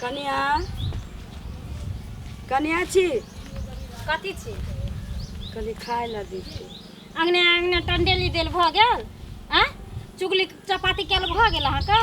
कनिया, कनिया छी। कथी छी? कनि खाय लए दी छी। अंगने अंगने टंडेली देल भऽ गेल आ चुगली चपाती कयल भऽ गेल अहाँके?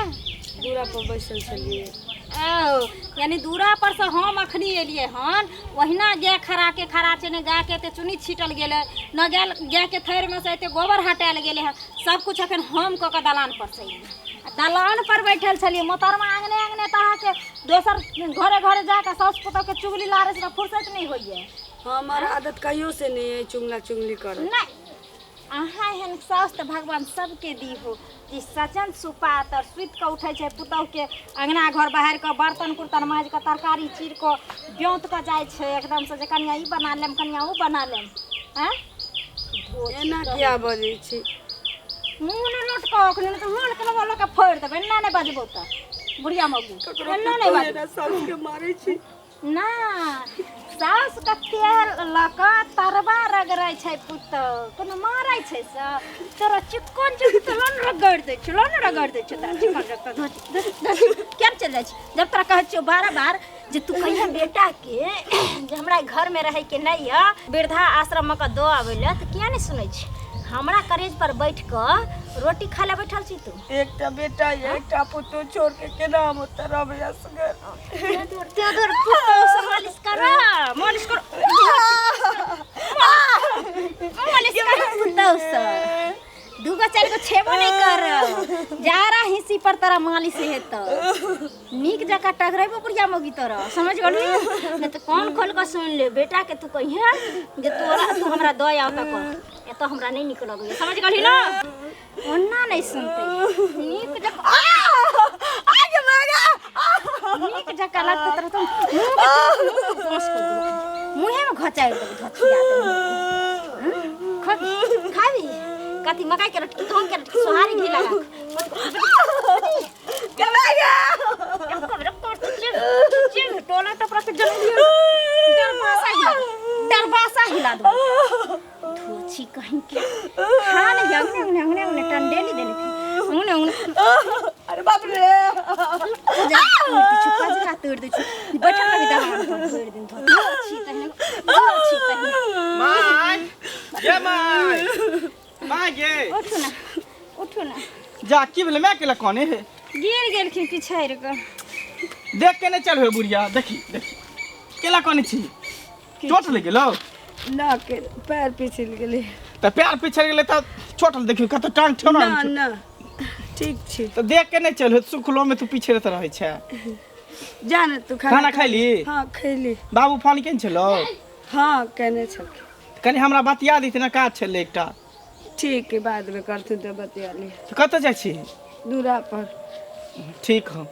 दूरा पर बैसल छलियै। ओ यानी दूरा पर से हम अखनी एलियै हन, ओहिना गाय खड़ा के खड़ा छै, ने गायके एते चुन्नी छीटल गेलै, न गाय गायके थैरमे से एते गोबर हटायल गेलै हन। सब कुछ अखन हम कऽ के दलान पर से एलियै। आ दलान पर बैठल छलियै, मोहतरमा अंगने अंगने तऽ अहाँके दोसर घरे घरे जाकऽ साउस पुतोहके चुगली लारै से तऽ फुर्सत नहि होइए। हमर आदत कहियो से नहि अइ चुगला चुगली करऽ। नहि, अहाँ एहन साउस तऽ भगवान सबके दी हो जे सचन सुपात आओर सुति कऽ उठै छै, पुतोहुके अङ्गना घर बहारि कऽ बर्तन कुर्तन माँजि कऽ तरकारी चीर कऽ ब्योंत कऽ जाइ छै एकदमसँ जे कनियाँ ई बना लेम, कनियाँ ओ बना लेम। आँय एना किया बजै छी? मुँह नहि लटकाउ अखने, नहि तऽ लोल के लऽ कऽ फोड़ि देबै। एना नहि बजबौ तऽ बुढ़िया मौगी ककरो एना नहि पुतोहु बजबौ। एना साउसके मारै छी? ना, साउस के तेल लऽ कऽ तरबा रगड़ै छै पुतहु, कोनो मारै छै से? तोरा चिक्कन चिक्कन लोन रगड़ि दै छै, लोन रगड़ि दै छै तोरा चिक्कन रगड़। किया चलि जाइ छै? जब तोरा कहै छियौ बार बार जे तू कहिया बेटा के जे हमरा घर में रहे के नहीं है, वृद्धा आश्रम में कऽ दऽ आबै लए, तऽ किया नहीं सुनै छी? हमरा करेज पर बैठ कऽ रोटी खाय लए बैठल छी तू। एकटा बेटा या एकटा पुतोह छोड़ के केना हम ओतऽ रहबै असगर? ते दूर पुतोह से मालिश कर, मालिश कर, मालिश कर पुतोह से। दूगो चारि गो छेबो नहीं कर, जारा हिस्सी पर तोरा मालिश हेतौ। नीक जकाँ टघरेबो बुढ़िया मौगी तोरा, समझ गेलही? नहि तऽ कान खोल कऽ सुनि ले, बेटा के तू कहिहे जे तोरा तू हमरा दऽ आउ तऽ कह, एतऽ हमरा नहि नीक लगैया, समझ गेलही ने? ओना नहि सुनतै। नीक जकाँ, नीक जकाँ लगतै तोरा तऽ मुँह के मुँहेमे घचारि देबौ, धचिया देबौ। खाबी खाबी कथी? मकई के रोटी, गहूम के रोटी, सोहारी घी लगा टोला टपरा के दरबासा हिला, दरबासा हिला दो। धोछी कहीं के खा नहीं। अंगने अंगने अंगने अंगने टंडेली देने थी अंगने अंगने। अरे बाप रे, जा तोड़ दै छु, पजरा तोड़ दै छु। बैठल रही दलान पर भरि दिन। धोछी तहिने, धोछी तहिने। माय गे, माय, माय गे। उठू ना, उठू ना। जा, की भेलै माय? केला कोने हे? गिर गेलखिन पिछड़ि कऽ। देख के नहि चल हे बुढ़िया। देखी देखी, केला कोने छी? चोट लग गेलौ? ना के पैर पिछल गेलै। तऽ पैर पिछड़ गेलै तऽ चोट देखियौ कतऽ टांग ठेहुना। ना ना, ठीक छी। तऽ देख के नहि चल, सुखलो में तू पिछड़ैत रहै छै। जा ने तू। खाना खैली? हाँ, खैली। बाबू फोन केने छलौ? हाँ, केने छलखिन। कनि हमरा बतिया दैत ने, काज छलै एकटा। ठीक है, बादमे करथिन तऽ बतिया ली। तऽ कतऽ जाइ छी? दूरा पर। ठीक हौ,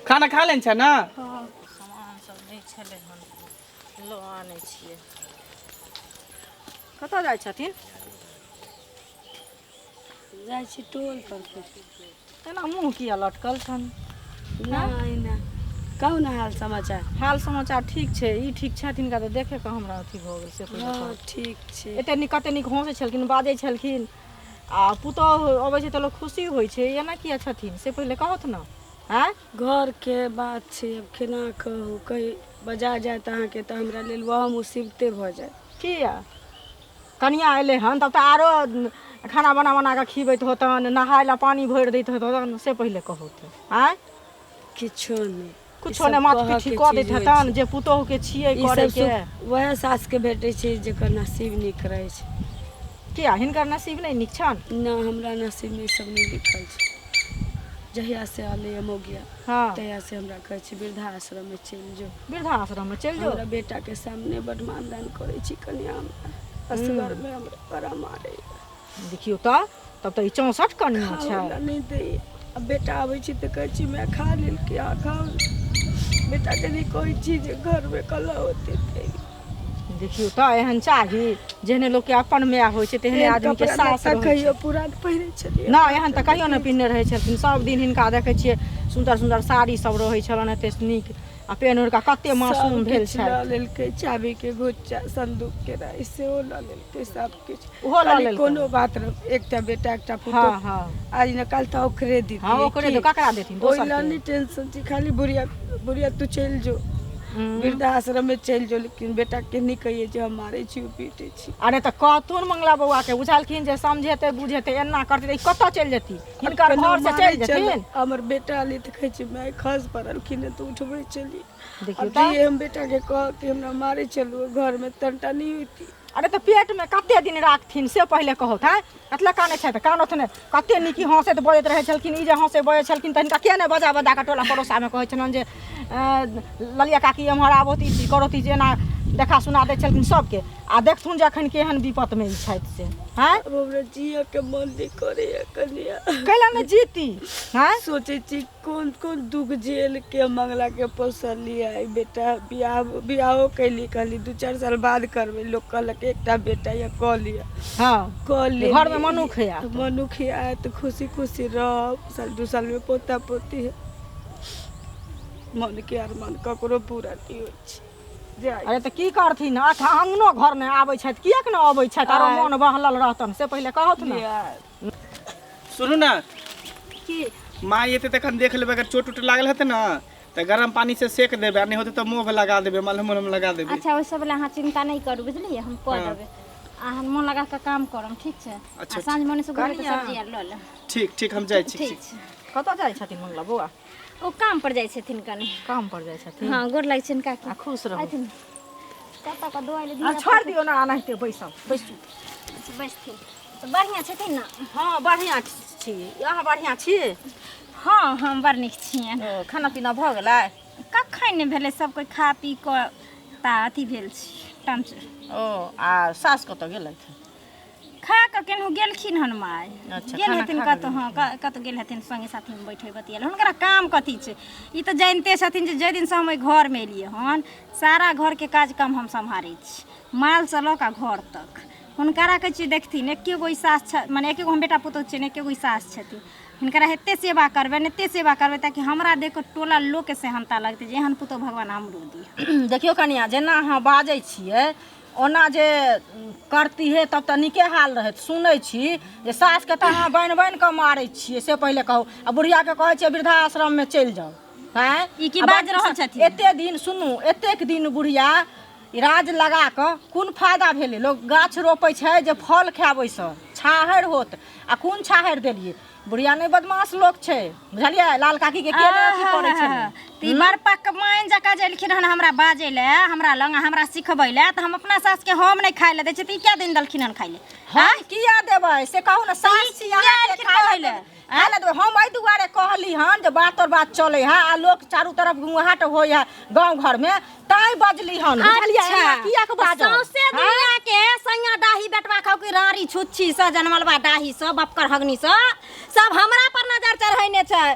खाना खा लेने छै ने? हाँ। सामान सब नहि छलै हन, लऽ आनै छियै। कतऽ जाइ छथिन? जाइ छी टोल पर। एना मुँह किया लटकल छनि? नहि नहि, कहू ने हाल समाचार। हाल समाचार ठीक छै। ई ठीक छथि? हिनका तऽ देखे कऽ हमरा अथी भऽ गेल से पहिले हँ कहू। ठीक छै। एते नीक, कते नीक हँसै छलखिन, बाजै छलखिन आ पुतोहु अबै छै तऽ लोक खुशी होइ छै। एना किया छथिन से पहिले कहत ने। आँय, घरके बात छै, आब केना कहू? कहीं बजा जायत अहाँके तऽ हमरा लेल वह मुसीबते भऽ जायत। किया? कनिया एलै हन तब तऽ आरो खाना बना बना कऽ खिबैत होतन, नहाय लए पानि भरि दैत होतन, से पहिले कहू तऽ। आँय, किछो नहि। कुछो नहि, माथ पिट्ठी कऽ दैत हेतन जे पुतोहुके छियै ई सब करैके। सुख वएह सासके भेटै छै जेकर नसीब नीक रहै छै। किया, हिनकर नसीब नहि नीक छनि? ना, हमरा नसीबमे ई सब नहि लिखल छै। जहिया से एलैया मौगिया तहिया से हमरा कहै छै वृद्धाश्रममे चलि जो। वृद्धाश्रममे चलि जो। हमरा बेटाके सामने बड मानदान करै छी कनिया, हमरा असगरमे हमरा बड़ा मारैया। देखियौ तऽ, तब तऽ ई 64 कनिया छै। खाओ ला नहि दैया। आ बेटा आबै छै तऽ कहै छी माय खा लेलकै, अहाँ खाउ। बेटाके नहि कहै छी जे घरमे कलह होतै तै। देखियौ तऽ, एहन चाही? जेहने लोकके अपन माय होइ छै तेहने एहन आदमीके कपड़ा सास लत्ता रहै छै। कहियो पुरान पहिरै छलियै? नहि, एहन तऽ कहियो नहि पिन्हने रहै छलखिन। सब दिन हिनका देखै छियै सुन्दर सुन्दर साड़ी सब रहै छलनि, एते नीक। आ पेन ओढ़ कऽ कते मासूम सब भेल किछु लऽ छथि। लेलकै, चाभी के गुच्चा, संदूक के राइ सेहो लऽ लेलकै, सब किछु। ओहो लऽ कहली, लेलकै। कोनो बात नहि, एकटा बेटा एकटा हँ पुतोह, हँ आज न काल्हि तऽ ओकरे दितियै। हँ, ओकरे की? दो, ककरा देथिन ओहि दोसर लए के? नहि टेंशन छी, खाली बुढ़िया बुढ़िया तू चलि जो, वृद्धाश्रम में चलि जो, लेकिन बेटा के नहि कहिए जे हम मारै छी पीटै छी। अरे तऽ कहथुन मंगला बौआ के, बुझलखिन जे समझेतै बुझेतै, एना करतै तऽ ई कतऽ चलि जेती? हिनकर कखनो घर से मारै चलि छल, जेथिन। हमर बेटा अली तऽ कहै छै माय खस पड़लखिन हँ तऽ उठबै छली। देखियौ आब तऽ। जे हम बेटा के कह कि हमरा मारै छलू घरमे तनटा नहि होती। अरे तऽ पेटमे कते दिन राखथिन से पहिले कहौथ। हँ, कतला कानै छथि? कानौथ नहि, कते नीक ई हँसैत बजैत रहै छलखिन। ई जे हँसै बजै छलखिन तऽ हिनका किया नहि बजा बजा कऽ टोला पड़ोसामे कहै छलनि जे ललिया काकी एम्हर आबौथ, ई चीज करौथ, ई जे एना देखा सुना दै छलखिन सबके। आ देखथुन जे एखन केहन विपतमे ई छथि से। हँ, आब हमरा जियऽ के मन नहि करैया कनिया। कैला नहि जीती? हँ, सोचै छी कोन कोन दुख झेल के मंगला के पोसलियै, बेटा बियाह बियाहो कैली, कहली 2-4 साल बाद करबै, लोक कहलक एकटा बेटा यऽ कऽ लिअ। हँ, कऽ ले घरमे मनुख है। मनुख आयत, खुशी खुशी रहब, साल 2 साल में पोता पोती है। मन के अरमान ककरो पूरा नहीं होइ छै। जाय। अरे तऽ की करथिन? अच्छा, अङ्गनो घर नहि आबै छथि, किएक ने अबै छथि? आरो आय। मोन बहलल रहतन से पहिले कहौथ ने। बियाह। सुनू ने। की? माँ एतै तखन देख लेबै, अगर चोट उट लागल हेतै ने तऽ गरम पानी से सेक देबै, आ नहि होतै तऽ मोह लगा देबै, मलहम उलहम लगा देबै। अच्छा, ओहि सब लए अहाँ चिन्ता नहि करू, बुझलियै? हम कऽ हँ। देबै, अहाँ मन लगा कऽ काम करम, ठीक छै? अच्छा, आ साँझ मने से घुरबै तऽ कनिया। सब्जी आर लऽ लेब। ठीक ठीक, हम जाइ छी। ठीक ठीक छै। कतऽ जाइ छथिन मंगला बौआ? ओ काम पर जाइ छथिन कनि। काम पर जाइ छथिन? हँ, गोर लागै छनि काकी। आ खुश रहू। अथिन कतऽ कऽ दवाइ आ छोड़ि दियौ ने, एनाहिते बैसब, बैसू। बैसथिन तऽ बढ़िआँ छथिन ने? हँ, बढ़िआँ छी। अहाँ बढ़िआँ छी? हँ, हम बड़ नीक छियनि। ओ खाना पीना भऽ गेलै? कखन नहि भेलै, सब कोइ खा पी कऽ ता अथी भेल छी टाइम से। ओ आ सास कतऽ गेलथि? खा कऽ केनहु गेलखिन हन माय। अच्छा, गेल खाना हेथिन खा कऽ कतहु। हँ, कतहु गेल हेथिन, संगे साथीमे बैठे बतियाल। हुनकरा काम कथी छै? ई तऽ जानिते छथिन जे जाहि दिनसँ हम एहि घरमे एलियै हन, सारा घरके काज काम हम सम्हारै छी, मालसँ लऽ कऽ घर तक। हुनकरा कहै छियै देखथिन, एके गो ई सास छ, मने एके गो हम बेटा पुतहु छियनि, एके गो ई सास छथिन। हिनकरा एते सेवा करबनि, एते सेवा करबै ताकि हमरा देख कऽ टोला लोकके सेहनता लगतै जे एहन पुतहु भगवान हमरो दिअ। देखियौ कनिया, जेना अहाँ बाजै छियै ओना जे करतीहे तब तऽ नीके हाल रहैत। सुनै छी जे सासके तऽ अहाँ बान्हि बान्हि कऽ मारै छियै, से पहिले कहू। आ बुढ़ियाके कहै छियै वृद्धाश्रममे चलि जाउ। आँय, ई की आ बाजि बाँकी रहल छथिन? एते दिन सुनू, एतेक दिन बुढ़िया राज लगा कऽ कोन फायदा भेलै? लोक गाछ रोपै छै जे फल खायब, ओहिसँ छाहरि होत, आ कोन छाहरि देलियै? बुढ़िया नहि बदमाश लोक छै, बुझलियै? लाल काकीके के नहि अथी करै छलै। तऽ ई बड़ पकवान जकाँ जे एलखिन हन हमरा बाजै लए, हमरा लग आ हमरा सिखबै लए, तऽ हम अपना सासके हम नहि खाइ लए दै छियै तऽ ई क्या दिन देलखिन हन खाइ लए? हम किया देबै से कहू ने? सास छी किया अहाँके, एलखिन खाय कहै लए लए? खाय लए देबै? हम एहि दुआरे कहली हन जे बात और बात चलै है आ लोक चारू तरफ गुहाट होइ है गाँव घरमे, ताहि बजली हन, बुझलियै? एना किया के बाजब? सौंसे दुनिया के सैया डाही बेटवा खाउ की राड़ी छुच्छी सँ जनमलबा डाही सँ बपकर हगनी सँ सब हमरा पर नजर चढ़ैने छै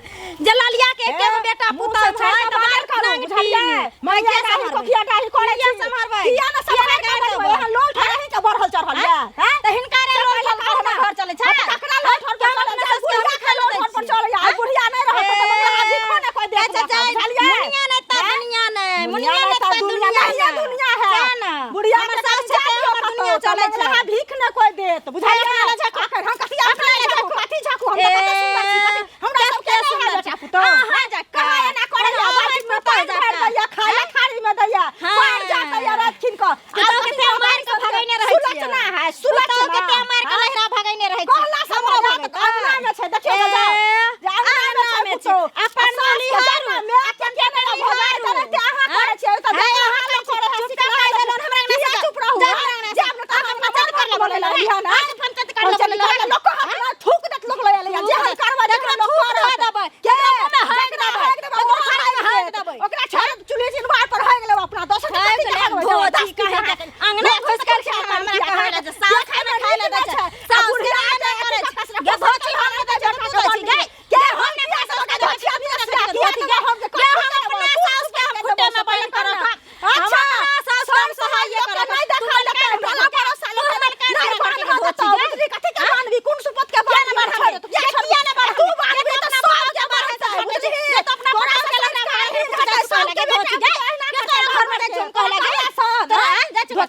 जे ललिया के एके गो बेटा मुँह पुतहु से छै झाड़ि तऽ कऽ मार बाजल करू, नांग बुझलियै? पीनी। मैया किया डाही सम्हारबै? कोखिया डाही करै किया छी? सम्हारबै? किया ने किया सम्हारि ने कऽ गारि बजबै? देबै? एहन लोल ठहरी के बढ़ल चढ़ल यऽ, हैं? तऽ हिनका रे से लोल पहिले ठल कहू पर ने। घर चलै छै? हँ, तऽ ककरा लोल ठल पर हम चलै अपना छै? सासके बुढ़िया हम के लोल ठल पर चलै छै। आइ बुढ़िया नहि रहत तऽ मंगला भिखो ने कोइ देत अच्छा, बाबा, बुझलियै? मुनिया नहि तऽ दुनिया नहि, मुनिया मुनिया नहि नहि तऽ तऽ दुनिया दुनिया नहीं है, नहि। दुनिया है। सएह ने। बुढ़िया हमर के सास कनि छै, जाय दियौ हमर कतौ, दुनिया तऽ चलै छै। मंगला भीख ने कोइ देत, बुझलियै? अपना लए झाँकू। आखिर हम कथी अपना लए झाँकू? कथी झाँकू? हम तऽ ए, कते सुन्दर छी, कथी हमरा सबके कते नहि है सुन्दर बेटा छी। पुतहु। अहाँ जकाँ। कहाँ एना करैया? अहाँ बाल्टीन में पुतहु पानि भरि जकाँ। दैया, खाय थारी में दैया, हाँ। पानि जा दैया रातखिन कऽ। पुतहु के तें मारि कऽ भगैने रहै छियै। सुलक्षणा है, पुतहु के सुलक्षणा। तें मारि कऽ लहिरा भगैने रहै छियै। कहला से हमरो हमरा भगैतै। तऽ अंगना में छै, देखियौ तऽ जाउ। ए, जे अंगना में छै अंगना में पुतहु। छै। अपन आ सास के बलिहारू। जन्म में के के नहि अपन भगाए बलिहारू। तऽ अहाँ करै छियै, तऽ हे, जकरा अहाँ अहाँ लोक करै है, चुपचाप सिखला खाइ देलहुँ। देलहुँ हमरा अंगना किया से चुप रहू? जाउ हमरा अंगना से। जायब ने तऽ अहाँ हम पंचायत कर लेबै बोलै लए। लए, अहाँ पंचायत कर लेबै पंचायत लए। कर ले, लोक कहत ना, थूक देत लोक लए लैया। जे हम करबै जकरा लोक थूक करत। दऽ देबै। के? जकरा मुँहमे हाथ जकरा देबै। हाथ देबै, ओकरा ओकरा हाथ हाथ हाथ देबै। देबै। ओकरा छोड़, चूल्हे चिनवार पर होइ गेलै अपना दोसर के खाइ कथी गेलै, के हगबै? धोती दस काहे के? अंगना घुसि कऽ हमरा कहै लए जे सास खाना खाइ लए दै छै। आ सास बुढ़िया के जे नहि करै एते छै। गे धोती हम नहि दै छियै, तू दै छी गे। के हम किया सबके धोती आदमी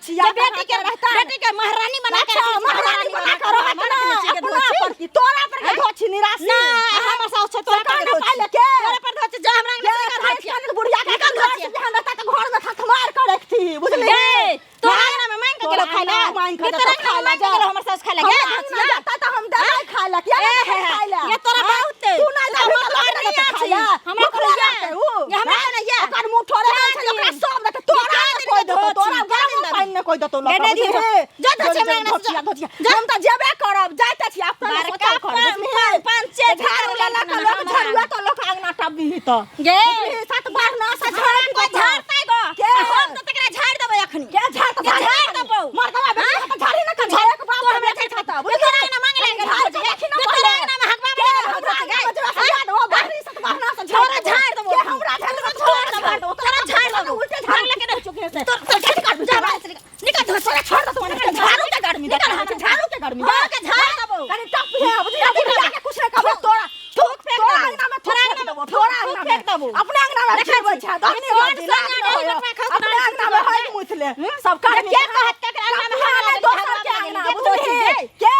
धोछिया जे बेटी के बेटी के महारानी बना के अच्छा, रखने छी, महारानी बना के रहत हमरा ना, रखने छी के अपना धोछी। पर की तोरा पर के धोछी निराशी ना हमर साउस छै तोरा पर के कान धोछी। पाइ लेके तोरा पर धोछी जा हमरा अंगना से निकल धोछी। कान बुढ़िया के निकल घर धोछी। से जहन रहता त घर में थथमार कर रखती बुझली गे तोरा अंगना में मांग के गेलो खाइ ला मांग के गे तोरा अंगना में मांग के गेलो हमर साउस खाइ ला गे हमरा अंगना जाता त हम देबै खाइ ला किया ए ना हे देबै खाइ ला ये तोरा बहुत तू ना तू जाबी तो त लोग नहीं देतै छी। खाइ ला हमरा भुखले कोइया रहतै ऊ ये हमरा कोना या ओकर मुंह थोड़े जा रहै छै ओकरा दिन। सब देतै तोरा जा ने दिन कोइ के देतौ तोरा धोछी, जा गरम दिन पानि ने कोइ देतौ गे नहीं दिहो। जा धोछी हमरा अंगना से जा। धोछिया हम त जेबे करब जाइते छी अपना बड़का सोचल कर बुझलिही पंचे झाड़ू ला ला के लोग झड़ुआ तो लोग अंगना टपबी त गे बुझलिही सात बार ना से झाड़ झाड़ कोई झाड़तै गो के? आ हम तो तकरा झाड़ देबै अखनी के झाड़ त के झाड़ देबौ मर्दवा बेटी त झाड़ी ना कर झाड़े के बाप तो हमरा हमरा खाता खाता बुझ तोरा अंगना मांगे ले झाड़ के देखी ना तोरा पहिले। अंगना में हकवा के में हमरा अंगना में जरा से याद हो बाहरी से त बाहर से तोरा झाड़ देबौ के हमरा झाड़ देबौ तोरा झाड़ देबौ तोरा झाड़ देबौ उल्टे झाड़ मांग लेके के चुके से तोर तोर निकल जा बाहर से निकल निकल धो तोरा छोड़ दे तोरा झाड़ू के गर्मी दे निकल हाथ से। झाड़ू के गर्मी हाँ, के झाड़ देबौ। कनी टप है बुझिया बुझिया के कुछ नहीं कहबो तोरा थूक फेंक तोरा देबौ। अंगना में थूक तोरा फेंक अंगना देबो में तोरा थूक अंगना फेंक देबो। में अपने अंगना में देखै खेबै छी। छै दहनी कौन रोटी संग लाज नहीं होय। बटवा खाउ, अपने तोरा अंगना में हई मुथले सब के कर्मी कहत केकरा अंगना में अपना हवा नहीं लगेली, दोसर हवा के अंगना लगेली, बुझलिही गे। के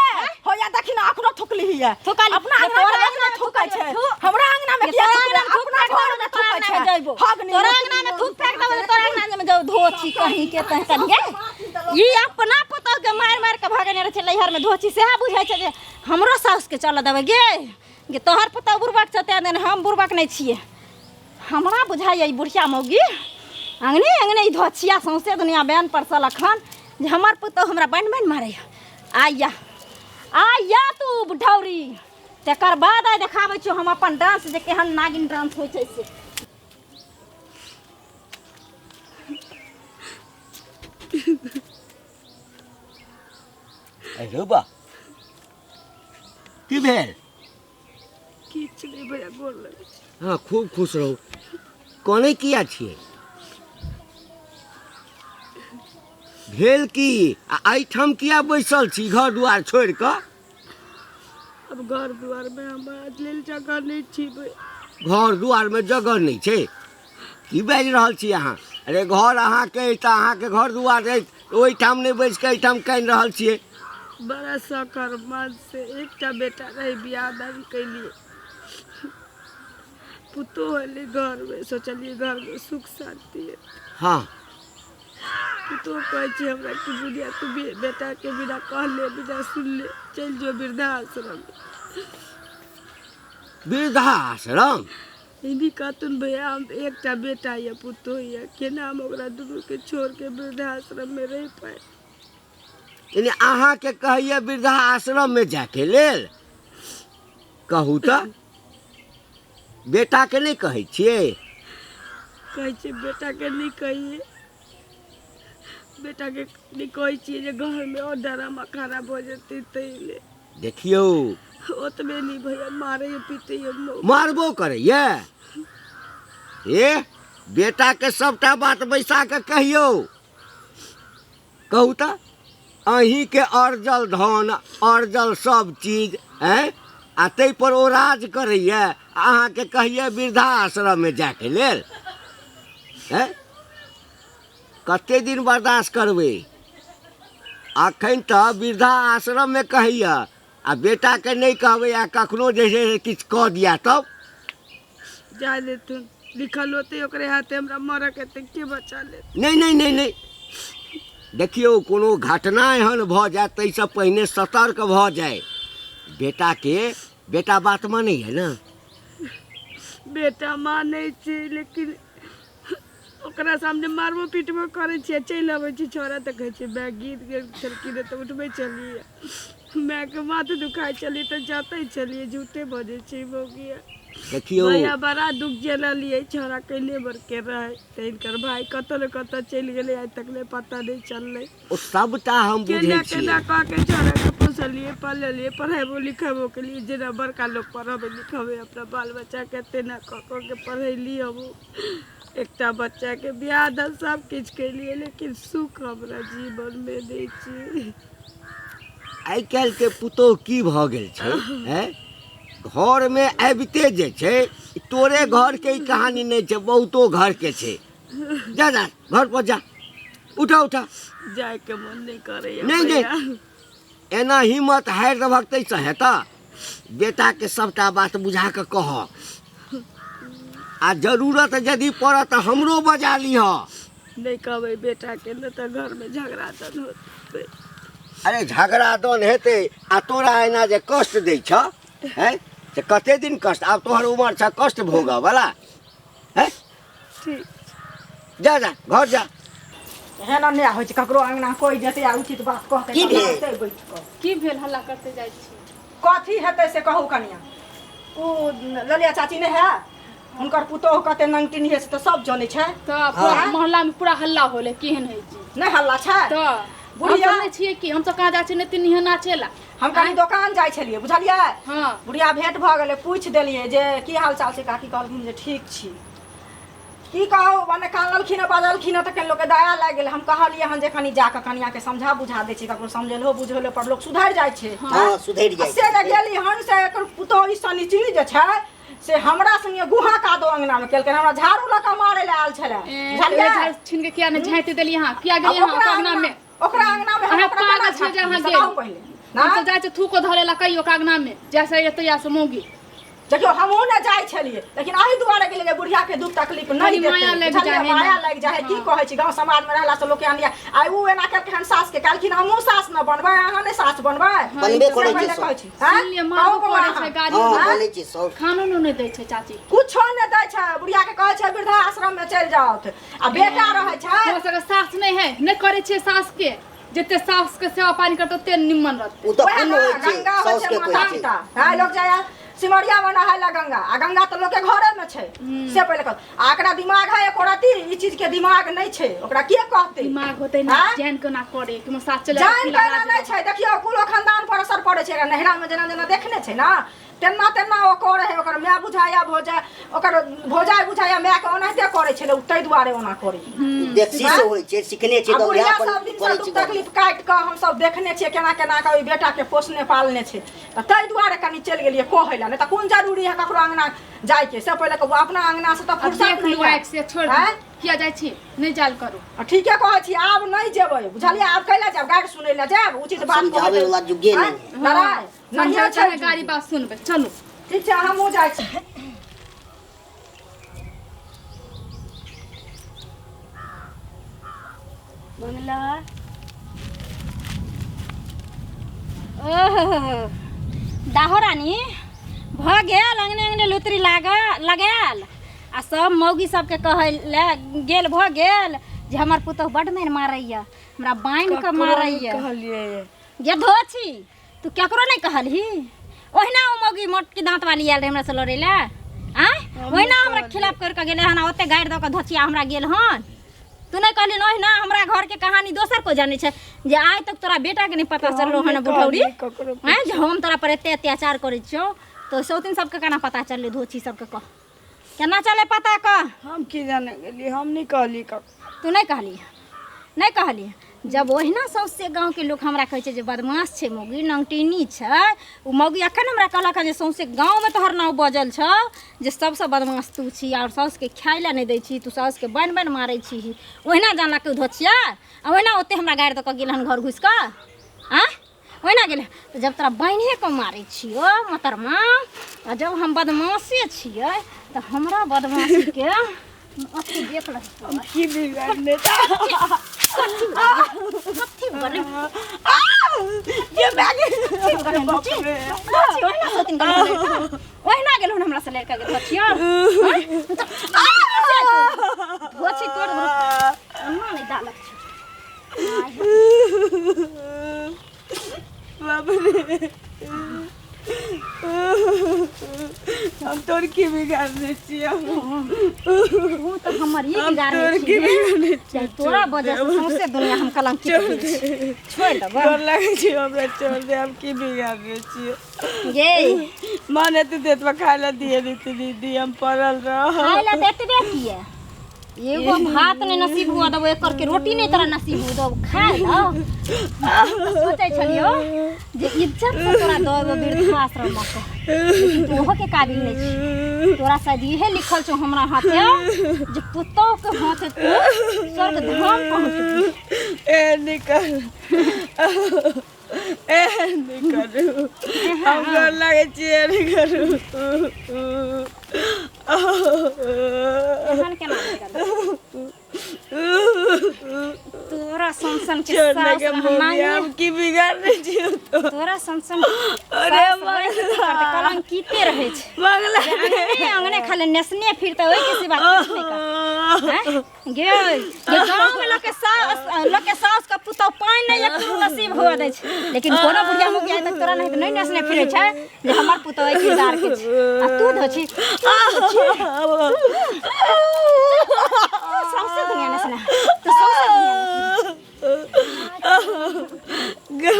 होया देखी ना अखनो थुकली हिया थुकली। अपना ये अंगना तोरा में अंगना में थुकै छै थुक। हमरा अंगना में ये किया तोरा थुकले अंगना में थूक अपना फेंक घर में देबौ, तोरा थुकै अंगना में छै जइबो। हगनी तोरा अंगना में थूक फेंक देबौ तोरा अंगना में जाऊ धोछी कहीं के तहीं तन गे ई अपना पुतोह के मारि मारि के भगने रहै छै नैहर में धोछी सएह बुझै छै जे हमरो साउस के चलऽ देबै गे गे तोहर पुतोह बुड़बक छौ तें दिन हम बुड़बक नहि छियै हमरा बुझाइए ई बुढ़िया मौगी अङ्गने अङ्गने ई धोछिया सौंसे दुनिया बैन परसल अखन जे हमर पुतोह हमरा बान्हि बान्हि मारैए आइया आइया तू बुढ़ौरी तकर बाद आइ देखाबै छियौ हम अपन डांस जे केहन नागिन डांस होइ छै से। अरे बा की भेल? किछु नहि भैया, गोर लगै छी। हाँ खूब खुश रहू। कनै किया छियै? भेल की? आ एहिठाम किया बैसल छी घर दुआर छोड़ि कऽ? अब घर दुआर में हमरा लेल जगह नहीं छी भैया। घर दुआर में जगह नहीं छै? की बाजि रहल छी अहाँ? अरे घर अहाँके अइ तऽ अहाँके घर दुआर अछि, ओहिठाम नहि बैस कऽ एहिठाम कानि रहल छियै। बड़ा सकर मन से एकटा बेटा रहे, बियाह दान कैलिए, पुतोह एलै घर में, सोचलिए घर में सुख शांति है। हाँ पुतोह कहै छै हमरा कि बुढ़िया तू बेटा के बिना कहले बिना सुनले चलि जो वृद्धाश्रम। वृद्धाश्रम? हिंदी कहतुन भैया हम एकटा बेटा यऽ पुतोह यऽ, केना हम ओकरा दुनू के छोड़ के वृद्धाश्रम में रहि पाए? यानी अहाँके कहैया वृद्धाश्रम में जाके लेल? कहू तऽ बेटाके नहि कहै छियै? कहै छियै बेटाके नहि कहियै, बेटाके नहि कहै छियै जे घरमे आओर ड्रामा खराब भऽ जेतै ताहि ले। देखियौ ओतबे नहि भैया मारैए पीटैए। मारबो करैए? ए बेटाके सबटा बात बैसा कऽ कहियौ। कहू तऽ अहीँके अर्जल धन अर्जल सब चीज आँय, आ ताहिपर ओ राज करैए, अहाँके कहैए वृद्धाश्रममे जायके लेल? आँय कते दिन बर्दाश्त करबै? अखन तऽ वृद्धाश्रममे कहैए आ बेटाके नहि कहबै आ कखनो जे छै से किछु कऽ दिया तब? जा देथुन, लिखल होतै ओकरे हाथे हमरा मरऽ के तऽ के बचा लेत? नहि नहि नहि नहि, देखियौ कोनो घटना एहन भऽ जायत ताहिसँ पहिने सतर्क भऽ जाय। बेटाके बेटा बात मानैए ने? बेटा मानै छै, लेकिन ओकरा सामने मारबो पीटबो करै छियै, चलि अबै छी। छोड़ा तऽ कहै छै माय गिर गेल छलखिन तऽ उठबै छलियै, मायके माथ दुखाइ छलियै तऽ जतै छलियै। झूठे बजै छै मौगिया। देखियौ भैया बड़ा दुख झेललियै। छोड़ा कैले बरके रहै तऽ हिनकर भाय कतऽ ने कतऽ चलि गेलै, आइ तक नहि पता नहि चललै। ओ सबटा हम बुझै केना छियै। केना कऽ के छोड़ाके पोसलियै पाललियै, पढ़ेबो लिखेबो केलियै। जेना बड़का लोक पढ़बै लिखबै अपना बाल बच्चाके तेना कऽ कऽ के पढ़ेली। हमहूँ एकटा बच्चाके बियाह दान सब किछु केलियै, लेकिन सुख हमरा जीवनमे नहि छै। आइ काल्हिके पुतोहु की भऽ गेल छै आँय, घरमे आबिते जे छै, तोरे घरके ई कहानी नहि छै, बहुतो घरके छै। जा जा घर पर जा। उठा उठा। जायके मन नहि करैया। नहि, नहि। भैया। एना हिम्मत हारि देबहक ताहिसँ हेतऽ? बेटाके सबटा बात बुझा कऽ कहऽ, आ जरूरत यदि पड़त तऽ हमरो बजा लिहऽ। नहि कहबै बेटाके, नहि तऽ घरमे झगड़ा दन होतै। अरे झगड़ा दन हेतै आ तोरा एना जे कष्ट दै छऽ हैं से कते दिन कष्ट? आब तोहर उमर छऽ कष्ट भोगऽ वाला हैं? ठीक। जा जा घर जा। एहन अन्याय होइ छै ककरो अंगना कोइ जेतै आ उचित बात कहतै की तऽ भेल? मारतै बैठ कऽ। की भेल, हल्ला करते जाइ छी? कथी हेतै से कहू कनिया, उ ललिया चाची नहि है, हुनकर पुतोहु कते नंगटिन है से तऽ सब जनै छै। तऽ पूरा मोहल्ला में पूरा हल्ला होले, केहन है जी? नहि हल्ला छै? तऽ बुढ़िया- हम सब नहि छियै कि हम सब कहाँ जाइ छियै? नहि तिन्ही नाचेला। हम कनि दोकान जाइ छलियै, बुझलियै? हँ। बुढ़िया भेंट भऽ गेलै, पूछि देलियै जे की हाल चाल छै काकी? कहलखिन जे ठीक छी। की कहू, मने कानलखिन हँ, बाजलखिन हँ तऽ कनि लोकके दया लागि गेलै। हम कहलियै हन जे कनि जाकऽ कनियाके समझा बुझा दै छी, ककरो समझेलहो बुझेलो पर लोक सुधरि जाइ छै। हँ, सुधरि जाइ आ से जे छै। गेली हन से एकर पुतोहु ई शनिचरी जे छै से हमरा संगे गुहा कादो अंगना मे केलकै, हमरा झाड़ू लऽ कऽ मारै लए आयल छलै। ए, बुझलियै? झाड़ू छीन के किया नहि झाँटि देलियै अहाँ? किया आब गेलियै अहाँ ओकरा ओकरा अंगना में? ओकरा अंगना में हम अहाँ ओकरा केना पागल छियै जे अहाँ झाँटि? गेल। बताउ पहिले। हम ना? सब जाइ छियै थूको धरे ला कहियो ओकरा अंगना में, जैसे एतै या से मौगी। देखियौ, हमहूँ नहि जाइ छलियै, लेकिन एहि दुआरे गेलियै जे बुढ़िया के दुख तकलीफ नहि कनि देतै। माया लागि बुझलियै? जाइ है माया ने। लागि जाइ है। की कहै छी, गाँव समाज मे रहला से लोक के अनिया। आइ उ एना केलकै हन सास के, कहलखिन हमहूँ सास न बनबै, अहाँ नहि सास बनबै। बनबे से करै छै पहिले सब। कहै छी। आँय? सुन लिअ, कहू मारबो बौआ करै अहाँ। छै, गाली। हँ, बनै छै सब। खानो नहि दै छै चाची। कुछो नहि दै छै। बुढ़िया के कहै छै वृद्धाश्रम मे चलि जाउथ, आ बेटा रहै छै। हमरा सबके सास नहि है, नहि करै छियै सास के। जते सास के सेवा पानी करतै ओते निम्मन रहतै। ओ तऽ वएह पुण्य ने, होइ छै, गंगा होइ साउस छै के माता कहै छै। पिता। हँ, लोक जाय सिमरिया मे नहाय ला गंगा, आ गंगा तऽ लोक के घरे मे छै, से पहिले कह। आ एकरा दिमाग है एको रत्ती? ई चीज के दिमाग नहि छै, ओकरा के कहतै? दिमाग होतै ना आँय? जान केना करे कि मोर सास चले जान केना नहि छै। देखियौ, कुलो खानदान पर असर पड़ै छै। एकरा नैहरा मे जेना जेना देखने छै ना, तेना तेना ओ करै है। ओकर माय बुझाया, भौजा, ओकर भौजाइ बुझाया मायके ओनाहिते करै छलै, ओ ताहि दुआरे ओना करै। देखसी से होइ छै, सिखने छै आ तऽ बुढ़िया उएह अपन सब दिनसँ करै दुख छै। तकलीफ काटि कऽ हमसब देखने छियै केना केना कऽ ओहि बेटाके पोसने पालने छै, तऽ ताहि दुआरे कनि चलि गेलियै कहै लए। नहि तऽ कोन जरूरी है ककरो अङ्गना जाइके? से पहिले कहू, अपना अङ्गना से तऽ आब फुर्सत देख नहि लू है। आँखि से छोड़ि आँय? दियौ। किया जाइ छी? नहि जायल करू। आ ठीके कहै छी, आब नहि जेबै, बुझलियै? आब कैला जायब? गारि सुनै लए जायब? उचित बात समझाबै कहबै। वला जुगे नहि आँय? है। लड़ाइ नहिये समझाउ छै। चाहे गाड़ी बात सुनबै, चलू। ठीक छै, हमहूँ जाइ छी। बंगला, ओहो दाहो रानी भऽ गेल, अंगने अंगने लुतरी लाग लगायल आ सब मौगी सबके कहै लए गेल भऽ गेल जे हमर पुतहु बड्ड मारि मारैया, हमरा बान्हि कऽ मारैया। कहलियै। गे धोछी, तू केकरो नहि कहलही? ओहिना ओ मौगी मोटकी दाँत वाली आयल रहै हमरा से लड़ै लए, आँय, ओहिना हमरा खिलाफ करि कऽ गेलै हन आ ओते गारि दऽ कऽ धोछिया हमरा गेल हन। तू नहि कहली? ओहिना हमरा घरके कहानी दोसर कोइ जानै छै जे आइ तक तोरा बेटाके नहि पता चललो हन बुढ़ौरी। ककरो। आँय, जे हम तोरा पर एते अत्याचार करै छियौ तऽ सौतिन सबके केना पता चललै? धोछी सबके कह, केना चलै पता कह। हम की जाने गेलियै, हम नहि कहलियै ककरो। तू नहि कहली? नहि कहली? जब ओहिना सौंसे गाँवके लोक हमरा कहै छै जे बदमाश छै मौगी, नंगटिनी छै ओ मौगी। एखन हमरा कहलक हन जे सौंसे गाँवमे तोहर नाम बजल छौ जे सबसँ बदमाश तू छी आओर साउसके खाइ लए नहि दै छी तू, साउसके बान्हि बान्हि मारै छी। ओहिना जानलक ओ धोछिया आ ओहिना ओते हमरा गारि दऽ कऽ गेल हन घर घुसि कऽ। आँय, ओहिना गेलै तऽ जब तोरा बान्हिए कऽ मारै छियौ मोहतरमा, आ जब हम बदमाशे छियै तऽ हमरा बदमाशीके अथी देख लही तू। की बिगाड़ने? कथी बने? ये बैग। ओहिना गेल हन हमरा से लड़का के धोछिया, धोछी तोड़ अन्ना नहि दालक छै। बाप रे, हम तोर की बिगाड़ने छियै? तू तऽ हमर ई हम बिगाड़ने तोर छी की बिगाड़ने छियै? तोरा वजह से सौंसे दुनिया हम कलंकित भेल छी। छोड़ि देबऽ? डर लागै छै हमरा, छोड़ दे। हम की बिगाड़ने छियै? गे मन हेतै तऽ एतबा खाय लए दिए देते दीदी, हम पड़ल रह। खाय लए तऽ एतबे किए, एगो भात नहि नसीब हुआ देबो, एकर के रोटी नहि तोरा नसीब हुआ देबो। खाय लऽ सोचै छलियौ जे इज्जत से तोरा दऽ एबो वृद्धाश्रम मे, लेकिन तू ओहो के काबिल नहि छी। तोरा शायद इहे लिखल छौ हमरा हाथे जे पुतोह के हाथे तू स्वर्ग धाम पहुँचबी। ए निकल, ए निकलू, हम गोर लागै छी, ए निकलू। एहन केना निकल तोरा सन सन के छोड़ सास के मम्मी, हम की बिगाड़ने छियौ तो? तोरा सन सन अरे कलंकिते रहै छै। मंगला अंगने अंगने खाली नेसने फिरते, ओहि के सिवा किछु नहि करतै। हैं? गे गे, गाँव में लोक के सास, लोक के सास के पुतोह पानि नहि एक तुरु नसीब हुअ दै छै, लेकिन कोनो बुढ़िया मुखिया तक तोरा नहि नहि नेसने फिरै छै जे हमर पुतोह एहि किरदार के छै। आ तू धो छी, तू सौंसे दुनिया नेसने, तू सौंसे दुनिया नेसने। गे,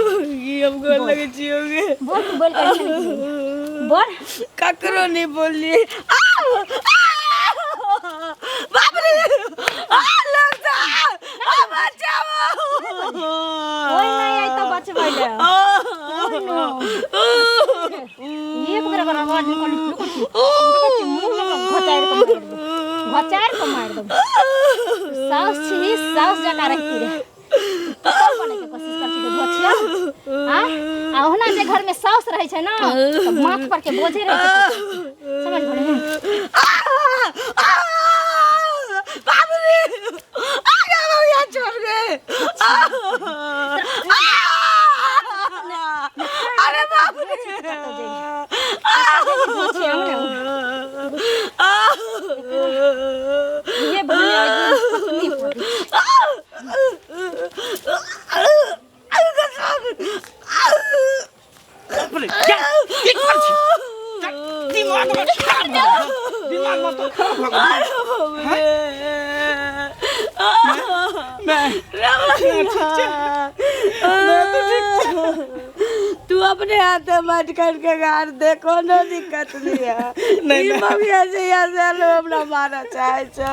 हम गोर लगै छियौ गे। बोल, तू बोल, कर बोल। ककरो नहीं बोललिए। बाप रे, आ लगता, आ बचाओ। ओइ नहि आइ तऽ बचबै ले। एक बेर अगर आवाज निकल, मुँह में घचारि कऽ मारि देबौ, घचारि कऽ मारि देबौ। साउस छी, साउस जकाँ रहती रहे, पुतोह बनैके कोशिश करै छी धोछिया। आ आ ओहुना जे घरमे साउस रहै छै ने तऽ माथ पर के बोझे रहै छै, समझ गेलही? बाप रे, आ गे भैया, छोड़ गे। अरे बाप रे। धोछिया ने ये भने पत्नी पर। की कर छी? दिमाग में खराब भऽ गेल, दिमाग में तो खराब भऽ गेल। मैं ठीक छै, मैं तो ठीक छै। तू अपने हाथे माटि काटि के गाड़ दे, कोनो दिक्कत नहीं है। नहीं, ई नहीं। ममिया से यहाँ से लोग हमरा मारऽ चाहै छौ।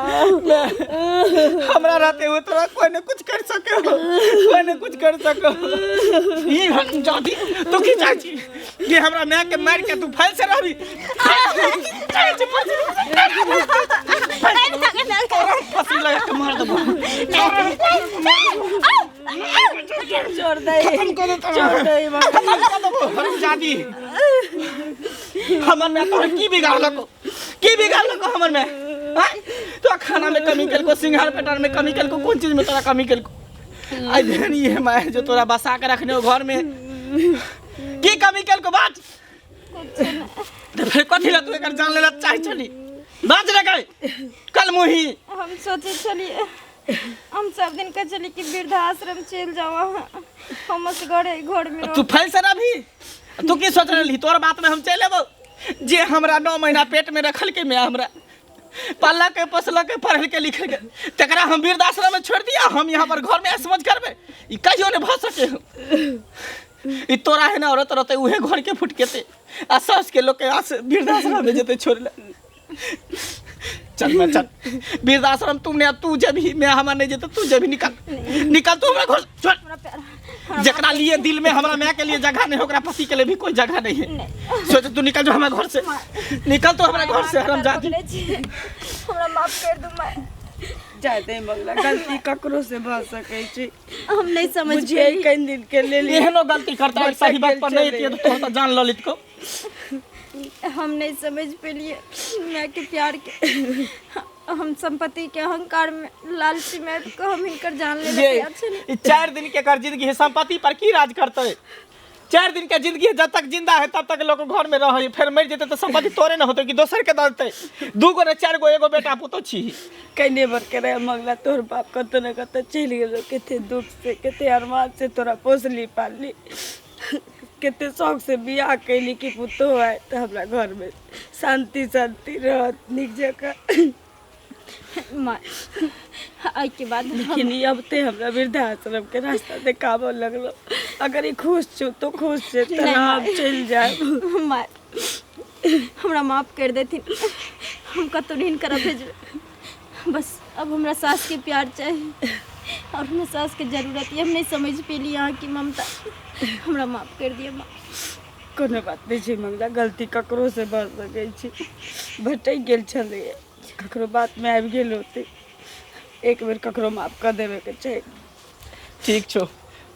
हमरा रहते हुए तोरा कोई ने कुछ कर सके हो, कोई ने कुछ कर सके हो। ई हम जादी तू की चाहै छी कि हमरा माय के मार के तू फैल से रहबी? चाहै छी फंसी, तोरा फंसी लगा के मार देबो। छोड़ दे। खत्म कर दे तोरा। छोड़ दे मम्मी। खत्म कर देबो हरामजादी। हमर माय तोहर की बिगाड़लको? की बिगाड़लको हमर माय? आँय? तोरा खाना में कमी केलको, सिंगार पेटार में कमी केलको, कोन चीज में तोरा कमी केलको? आई धन ये माय जो तोरा बसा के रखने हो घर में, की कमी केलको बात? तो फिर कथी ला तू एकर जान लेला चाहै छली? बाज रे गई कल मुही। हम सोचे छलिए, हम सब दिन कहै छलिए कि वृद्धाश्रम चलि जाओ अहाँ, हम असगरे घर में। तू फैल से अभी तू की सोच रहली तोर बात में हम चलि एबौ? जे हमरा 9 महीना पेट में रखल के मैं हमरा पालक के, पोसलक के, पढ़ल के, लिखल के, तकरा हम वृद्धाश्रम में छोड़ दिया, हम यहाँ पर घर में ऐश करबै, ई कहियो नहीं भऽ सके। ई तोरा है ना औरत रहते उहे घर के फुटकेते आ सास के लोग के आस वृद्धाश्रम में जेते छोड़ ले। चल मैं चल वृद्धाश्रम, तुमने अब तू जब ही मैं हमार नहीं जेते, तू जब ही। निकल, निकल तू हमरा घर से, छोड़। जकरा लिए दिल में हमरा माय के लिए जगह नहीं, ओकरा पति के लिए भी कोई जगह नहीं है। सोच, तू निकल जो हमरा घर से, निकल तू हमरा घर से हरामजादी। हमरा माफ कर दू माय। जाय दे मंगला, गलती ककरो से भऽ सकै छै। हम नहीं समझ बुझिए कनि दिन के लेल। एहनो गलती करता है, सही बात पर नहीं थी तो तोहर जान ल लित को। हम नहीं समझ पेलिए माय के प्यार के। हम संपत्ति के अहंकार में, लालची में आबि कऽ हम हिनकर जान ले ये तैयार छली। ई 4 दिन के कर जिंदगी है, संपत्ति पर की राज करते? 4 दिन के जिंदगी है, जब तक जिंदा है तब तक लोग घर में रहे, फिर मर जेते तो संपत्ति तोरे न होते कि दोसर के दलते? दू गो ने चार गो, एगो बेटा पुतो छी। कने बर के रहे मंगला, तोहर बाप कतौ ने कतौ चलि गेलो। कते दुख से, कते अरमान से तोरा पोसली पालली, कते शौक से बियाह कैली कि पुतोह आय तऽ हमरा घरमे शान्ति शान्ति रहत नीक जकाँ। माय, एहिके बाद लेकिन ई अबते हमरा वृद्धाश्रम के रास्ता देखाबऽ लगलो। अगर ई खुश छौ तो खुश छै, तऽ हम चलि जायब। माय, हमरा माफ कर देथिन। हम कतहु नहीं हिनकरा भेजबै। बस अब हमरा सास के प्यार चाही और हमरा सास के जरूरत ये। हम नहीं समझ पेली अहाँ की ममता। हमरा माफ कर दिया माँ। कोनो बात नहि छै मंगला, गलती ककरोसँ भऽ सकै छै। भटकि गेल छलैए, ककरो बातमे आबि गेल होतै। एक बेर ककरो माफ कऽ देबेके चाही। ठीक छौ,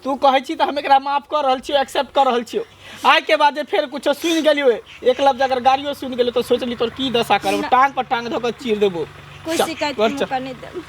तू कहै छी तऽ हम एकरा माफ कऽ रहल छियौ, एक्सेप्ट कऽ रहल छियौ। आइके बाद जे फेर कुछो सुनि गेलियौ, एक लफ्ज अगर गाड़ियो सुनि गेलियौ तऽ सोचली तोर की दशा करब, टांग पर टांग धऽ कऽ चीर देबो। कोई चल, शिकायत घर के चल। मौका नहीं देब।